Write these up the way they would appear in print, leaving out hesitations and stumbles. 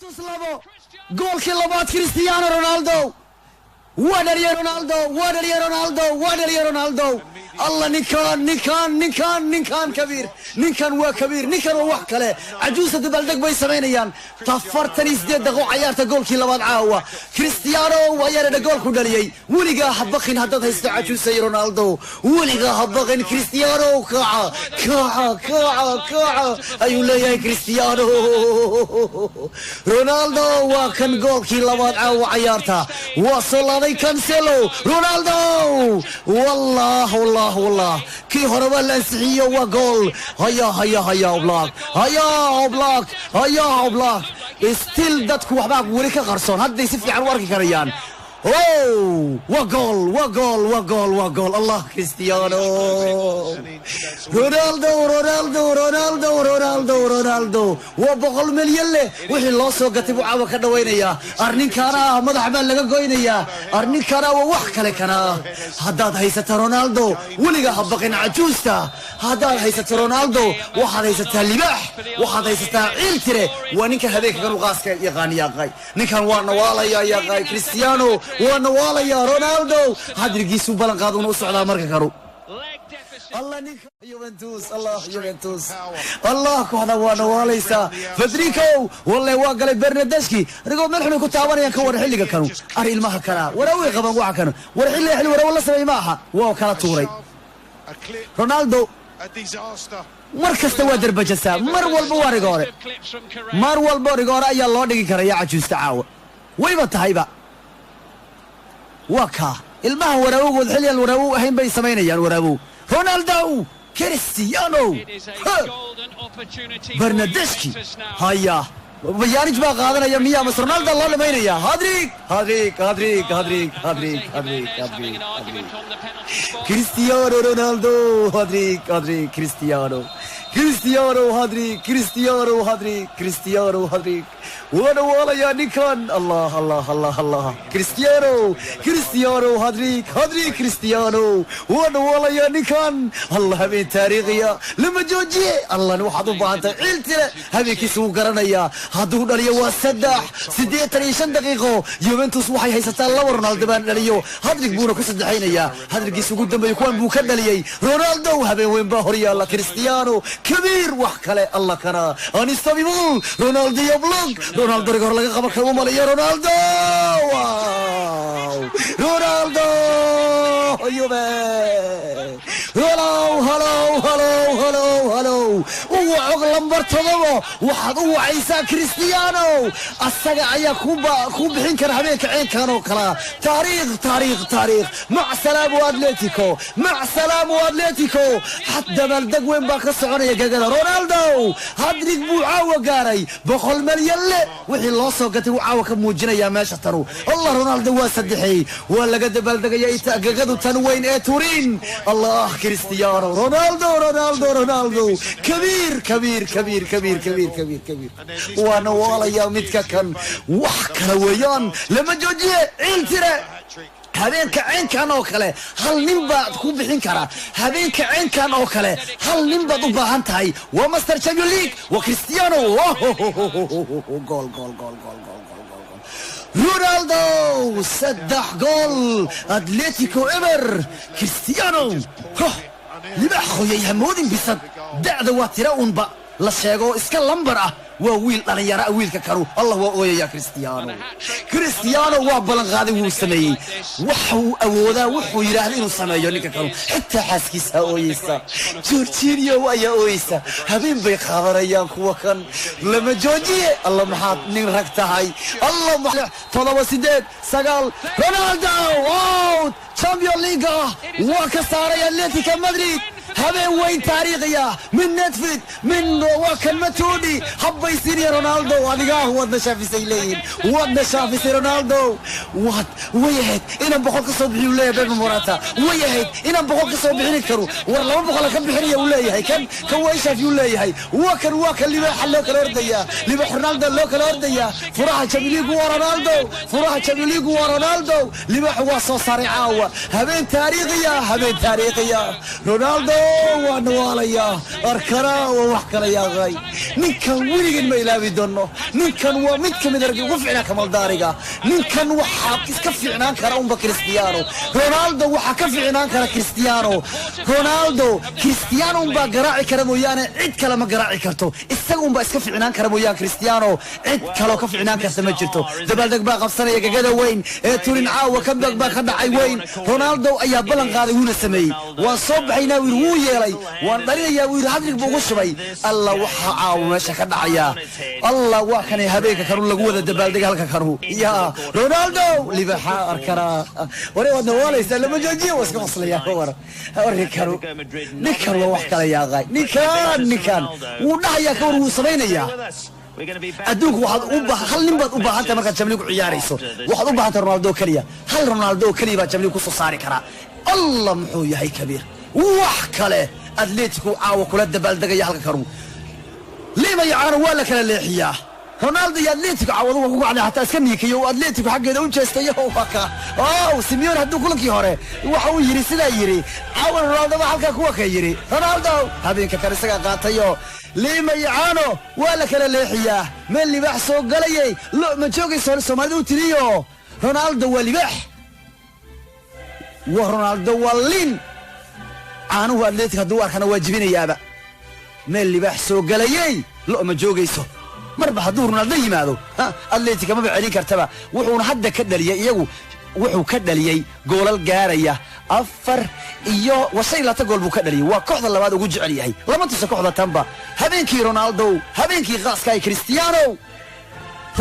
Juventus 2, goolkii labaad Cristiano Ronaldo waa dhaliyay. Ronaldo waa dhaliyay, Ronaldo waa dhaliyay. Ronaldo, Allah, ninkan, ninkan, ninkan, ninkan kabiir, ninkan waa kabiir, ninkan waa wax kale. Cajuusa dabaaldeg bay samaynayaan. 48 daqiiqo cayaarta, goolkii labaad caawa Cristiano ayaa dha goolku dhaliyey. Weligaa ha baqin haddaad haysto cajuusa iyo Ronaldo, weligaa ha baqin. Cristiano, kaca, kaca, kaca, kaca ayuu leeyahay Cristiano Ronaldo. Waa kan goolkii labaad caawa cayaarta. Waa soo laaday Cancelo. Ronaldo, wallah, wallah, wallah, kii hore waa la ansixiyo, waa gool. Haya, haya, haya, Oblak, haya, Oblak, haya, Oblak. Still dadku waxbaa weli ka qarsoon, hadday si fiican u arki karayaan. Oh, waa gool, waa gool, waa gool, waa gool! Allah, Cristiano Ronaldo, Ronaldo, Ronaldo, Ronaldo, Ronaldo waa 100 milyan leh. Wixii loo soo gatay buu caawa ka dhawaynayaa. Arninkaana ah madax baa laga goynayaa. Arninkaana waa wax kale kana. Haddaad haysato Ronaldo, weliga ha baqin cajuusta. Haddaad haysato Ronaldo, waxaad haysataa libaax, waxaad haysataa ciil tire. Waa ninkan habeenka kanu qaaska yaqaan yaaqay. Ninkan waa nawaalaya yaaqay. Cristiano waa nawaalaya. Ronaldo hadrigiisu ballan qaaduna u socdaa marka kanu. Allah, ninka Juventus, Allah, Juventus, Allah, kooxda waa nawaalaysaa. Federico walle waa galay. Bernardeschi anigoo meel xun ku taabanayaan ka war xilliga kanu. Ar ilmaha kana waraaway qaban waxa kanu. War xilliga xilli waraawo la sameey ma aha, waa kala tuuray Ronaldo. Mar kasta waa derbajasaa, mar walba waa rigoore, mar walba rigoore ayaa loo dhigi karaya cajuusta caawa. Wayba tahayba waa kaa ilmaha waraawowgood xilligaan waraawow ahayn bay samaynayaan waraawow. Ronaldo, Cristiano, Bernardeschi, haya, Pjanic baa qaadanaya miya mas Ronaldo loo dhamaynaya? Hat-trick, hat-trick, hat-trick, hat-trick, hat-trick, hat-trick, hat-trick, hat-trick! Cristiano Ronaldo, hat-trick, hat-trick! Cristiano, Cristiano, hat-trick! Cristiano, hat-trick! Cristiano, hat-trick! Waana waalayaa ninkan. Allah, Allah, Allah, Allah! Cristiano, Cristiano, hat-trick, hat-trick! Cristiano waana waalayaa ninkan. Allah, habeen taariikhiya, lama joojiye. Allahna waxaad u baahan tahay ciil tire. Habeenkiisa wuu garanayaa. Hadduu dhaliyo waa 3. 85 daqiiqo, Juventus waxay haysataa 2. Ronaldo baan dhaliyo, hat-trick buuna ku saddexaynayaa. Hat-trick-giisa ugu dambeeyey kuwan buu ka dhaliyey Ronaldo. Habeen weyn baa horyaala. Cristiano kabiir, wax kale. Allah, kana unstoppable Ronaldo iyo blog. Ronaldo rigoor laga qaban karo u malayo. Ronaldo, wow! Ronaldo, Juve, hello, hello, hello, hello, hello! U waco lambar 7, waxaad u wacaysaa Cristiano. Asaga ayaa ku bixin kara habeenka ceenkan oo kalaa. Taariikh, taariikh, taariikh! Mac salaamu Atletico, mac salaamu Atletico. Xad dabaaldeg weyn baa ka soconaya gegada. Ronaldo hat-trick buu caawa gaaray. 100 malyan le wixii loo soo gatay buu caawa ka muujinayaa meesha tanu. Allah, Ronaldo waa saddexey. Waa laga dabaaldegaya gegadu tan weyn ee Turin. Allah, Cristiano Ronaldo, Ronaldo, Ronaldo kabiir, kabiir, kabiir, kabiir, kabiir, kabiir, kabiir! Waana waalayaa midka kan, wax kale weeyaan. Lama joojiye, ciil tire. Habeenka ceenkan oo kale hal nin baad ku bixin karaa. Habeenka ceenkan oo kale hal nin baad u baahan tahay. Waa master Champion League, waa Cristiano. Gool, gool, gool, gool, gool, gool, gool, gool! Ronaldo, 3 gool, Atletico 0. Cristiano libaax hoyay, hamoodin bisad. Da'da waa tira unba la sheego, iska lambar ah. Waa wiil dhalinyara wiilka karu. Allah, waa ooyaya Cristiano. Cristiano waa ballan qaaday, wuu sameeyey. Waxuu awoodaa wuxuu yidhaahda inuu sameeyo ninka karu. Xitaa xaaskiisaa ooyeysa, Georginio ayaa ooyeysa. Habeen bay qaadanayaan kuwa kan. Lama joojiye. Allah, maxaad nin rag tahay! Allah, 7, 8, 9! Ronaldo out! Champion League ah waa ka saaray Atletica Madrid. Habeen weyn taariikhiya min Nedved, min waa kan Matuidi habbaysiinaya Ronaldo. Adigaa waadna shaafisay leeyihin, waadna shaafisay Ronaldo. Waad way ahayd inaan 100 ka soo bixiyu leeyahay Bebe Morata. Way ahayd inaan 100 ka soo bixini karo. War 200 ka bixinaya uu leeyahay. Kan kan waa ishaafi uu leeyahay. Waa kan, waa kan libaaxa loo kala ordayaa, libaax Ronaldo loo kala ordayaa. Furaha Champions League waa Ronaldo, furaha Champions League waa Ronaldo. Libaaxu waa soo saaray caawa. Habeen taariikhiya, habeen taariikhiya! Ronaldo. Waa nawaalayaa arkana, waa wax kala yaaqay. Ninkan weligan ma ilaabi doono. Ninkan waa mid ka mid raggi ugu fiicnaa kamaldaariga. Ninkan waxaa iska fiicnaan kara unba Cristiano Ronaldo, waxaa ka fiicnaan kara Cristiano Ronaldo. Cristiano unbaa garaaci kara mooyaane, cid kale ma garaaci karto. Isaga unbaa iska fiicnaan kara mooyaane, Cristiano cid kaloo ka fiicnaan karta ma jirto. Dabaaldeg baa qabsanaya gagada weyn ee Turin. Caawa comeback baa ka dhacay weyn. Ronaldo ayaa ballan qaaday, wuuna sameeyey. "Waan soo baxaynaa," wuu yidhi, wuu yeelay. "Waan dhalinayaa," wuu yidhi, hat-trick buu ugu shubay. Allah, waxaa caawa meesha ka dhacaya! Allah, waa kanay habeenka kanu lagu wada dabaaldegay halka kanu. Ya Ronaldo libaxa arkanaa, ware waad nawaalaysaa, lama joojiyo, waa iska qoslayaa. Ka war warri kanu, ninkan waa wax kala yaaqay. Ninkan wuu dhahayaa, ka war wuu samaynayaa. Adduunku waxaad u hal nin baad u baahan tahay markaad Champions League ku ciyaarayso. Waxaad u baahan tahay Ronaldo keliya. Hal Ronaldo keliya baa Champions League kusoo saari karaa. Allah, muxuu yahay kabiir! Wax kale Atletico caawa kula dabaaldegaya halka kanu. Lima iyo caano waa la kala leexiyaa. Ronaldo iyo Atletico caawadu waa ku kacday, xataa iska niikiyo uu Atletico xaggeeda u jeestayo. Waa ka ow Simeone hadduu kulankii hore waxa uu yidhi sidaa yidhi, caawan Ronaldo baa halkaa kuwa ka yidhi. Ronaldo habeenka kan isagaa qaatayo. Lima iyo caano waa la kala leexiyaa. Meel libaax soo galayay lo ma joogayso, hore Soomaalida u tiriyo. Ronaldo waa libaax, waa Ronaldo waa lin caanuhu. Atletico hadduu arkana waa jibinayaaba. Meel libaax soo galayay lo ma joogayso. Marba hadduu Ronaldo yimaado, Atletica maba celin kartaba. Wuxuuna hadda ka dhaliyey, iyagu wuxuu ka dhaliyey goolal gaaraya afar iyo waa 25 gool buu ka dhaliyey. Waa kooxda labaad ugu jecel yahay, lama tuso kooxda tanba. Habeenkii Ronaldo, habeenkii qaaska ay Cristiano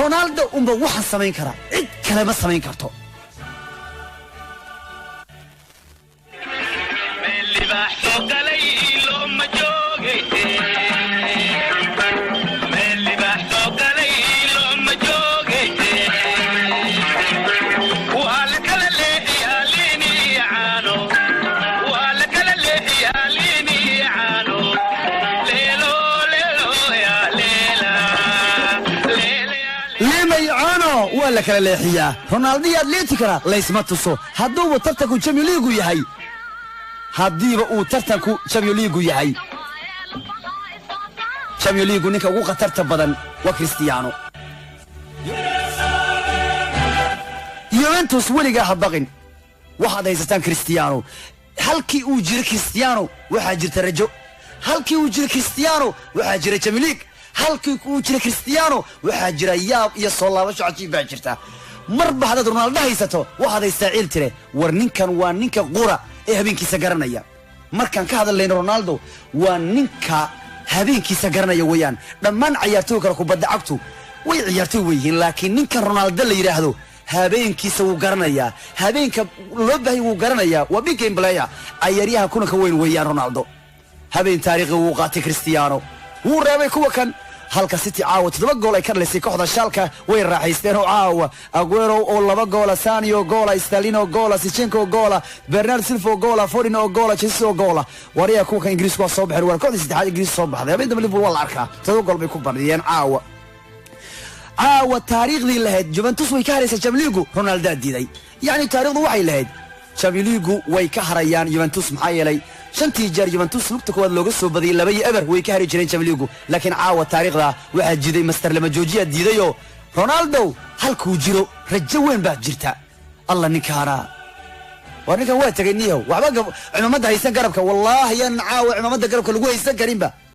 Ronaldo unba waxaan samayn karaa, cid kale ma samayn karto. Meel libaax soo galay looma joogayse, meel libaax soo galay looma joogayse. Waa la kala leexiyaa liin iyo caano, waa la kala leexiyaa liin iyo caano. Leelo leelo ya leela leela ya. Lima iyo caano waa la kala leexiyaa. Ronaldo iyo Atleticona laysma tuso hadduuba tartanku Champions League yahay, haddiiba uu tartanku Champions League yahay. Champions League ninka ugu khatarta badan waa Cristiano. Juventus weligaa ha baqin, waxaad haysataan Cristiano. Halkii uu jiro Cristiano waxaa jirta rajo, halkii uu jiro Cristiano waxaa jira Champions League, halkii uu jiro Cristiano waxaa jira yaab iyo soo laabasho cajiib baa jirta. Marba haddaad Ronaldo haysato, waxaad haystaa ciil tire. War ninkan waa ninka qura ee habeenkiisa garanaya. Markaan ka hadlayno Ronaldo, waa ninka habeenkiisa garanaya weeyaan. Dhammaan cayaartooy kale kubadda cagtu way ciyaartooy weyihiin, laakiin ninkan Ronaldo la yidhaahdo habeenkiisa wuu garanayaa, habeenka loo baahay wuu garanayaa. Waa big game player, cayaaryaha kulanka weyn weeyaan Ronaldo. Habeen taariikhi wuu qaatay Cristiano, wuu reebay kuwa kan. Halka City caawa 7 gool ay ka dhalisay kooxda Schalke, way raaxaysteen oo caawa Aguero oo 2 goola, Sanio goola, Sterling goola, Zinchenko goola, Bernardo Silva goola, Foden oo goola, Jesus oo goola. Wariya kuwa kan Ingiriisku waa soo baxeen, waa kooxdii saddexaad Ingiriis soo baxday. Habeen dambe Liverpool waa la arkaa, 7 gool bay ku badiyeen caawa. Caawa taariikhdii lahayd Juventus way ka haraysaa Champions League, Ronaldo diiday. Yacni taariikhdu waxay lahayd Champions League way ka harayaan Juventus, maxaa yeelay shantii jeer Juventus lugta koowaad looga soo badiyey 2-0 way ka hari jireen Champions League. Laakiin caawa taariikhda waxaa jiiday master lama joojiya diidayoo. Ronaldo halkuu jiro rajo weyn baa jirta. Allah, ninkaana waa ninkan waa tegay niyow. Waxba cimaamada haysan garabka, wallaahi yan caawa cimaamada garabka lagu haysan karinba.